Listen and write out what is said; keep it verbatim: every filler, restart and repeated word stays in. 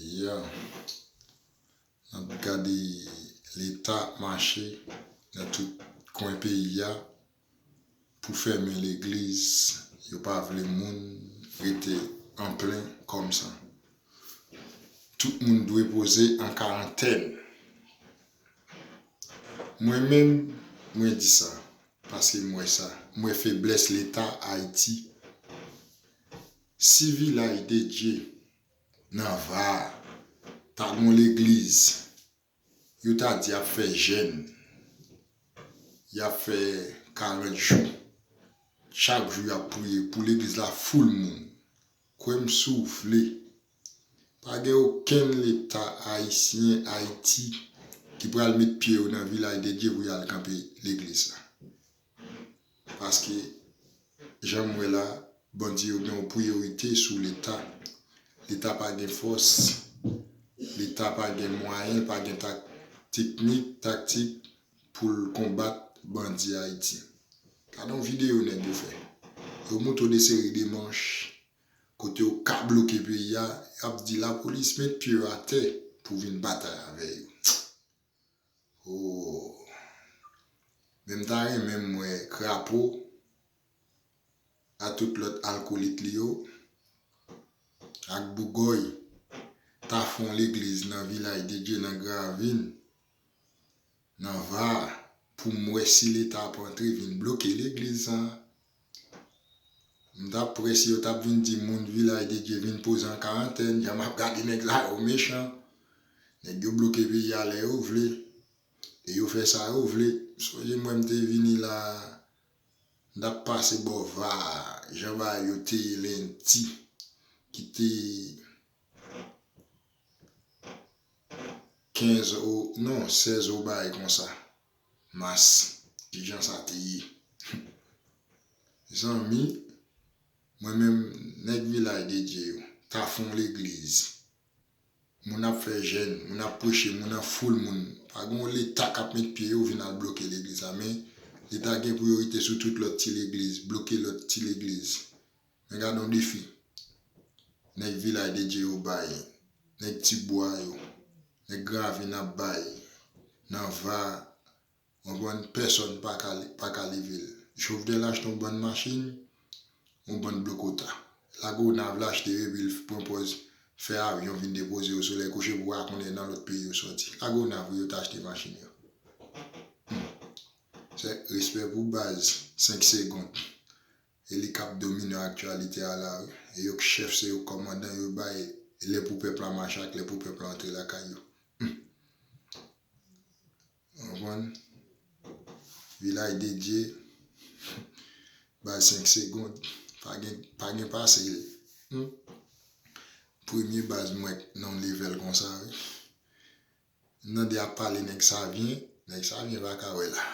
Peyi a. N ap gade leta ap mache nan tout kwen peyi a pou fèmen legliz. Yo pa vle moun rete anplen kòmsa. Tout moun dwe poze an karantèn. Mwen menm, mwen di sa, paske m wè sa. M wè feblès leta Ayiti. Si Vilaj de Dye nan Va a ta gon legliz, yo ta di y ap fè jèn, y ap fè karant jou. Chak jou y ap priye pou legliz la full moun. Kwè m si w vle. Pa gen okenn leta ayisyen Ayiti ki pral met pye yo nan Vilaj de Dye pou y al kanpe legliz la. Paske, jan m wè la, bandi yo gen yon priyorite sou leta. Leta pa gen fòs, leta pa gen mwayen, pa gen tak-, teknik, taktik pou l konbat bandi Ayiti. Gade yon videyo nèg yo fè. Yo montre w de seri de manch kote yo ka bloke peyi a, y ap di lapolis met pye yo atè pou vin batay avè yo. Oh. Men m ta renmen m wè Krapo a tout lòt alkolit li yo ak Bougòy ta fè yon legliz nan Vilaj de Dye nan Gravin, nan Va a, pou m wè si leta ap antre vin bloke legliz sa a. M t ap prè si yo t ap vin di moun Vilaj de Dye vin poze an karantèn, jan m ap gade nèg sa yo mechan. Nèg yo bloke peyi a lè yo vle. E yo fè sa yo vle. Sonje mwen m te vini la, m t ap pase bò Va a, jan bagay yo te ye lendi, ki te kenz o, non, sèz o bagay konsa. Mas, kijan sa te ye? Zanmi, mwen menm, nèg Vilaj de Dye yo, ta fè yon legliz. Moun ap fè jèn, moun ap preche, moun an foul moun. Pa gen yon leta k ap met pye yo vin al bloke legliz la, men leta gen priyorite sou tout lòt ti legliz, bloke lòt ti legliz. Men gade yon defi. Nèg Vilaj de Dye yo bay, nèg Tibwa yo, nèg Gravin ap bay, nan Va, w konprann, pèsòn pa ka, pa ka leve l. Jovenel achte yon bann machin, yon bann blokota. Lagonav l achte yo epi l pran pòz fè avyon vin depoze yo solèy kouche pou w pa konnen nan lòt peyi yo sòti. Lagonav wi yo t achte machin yo. Hmm. Se respè pou baz, senk segond. E li k ap domine aktyalite a la wi. E yo k chèf, se yo k kòmandan, yo bay lè pou pèp la mache ak lè pou pèp la antre lakay yo. Hmm. Ou konprann? Vilaj de Dye, baz senk segond, pa gen, pa gen pase l. Hmm. Premye baz m wè nan yon level konsa wi. M tande ap pale nèg Savyen, nèg Savyen pa ka wè la.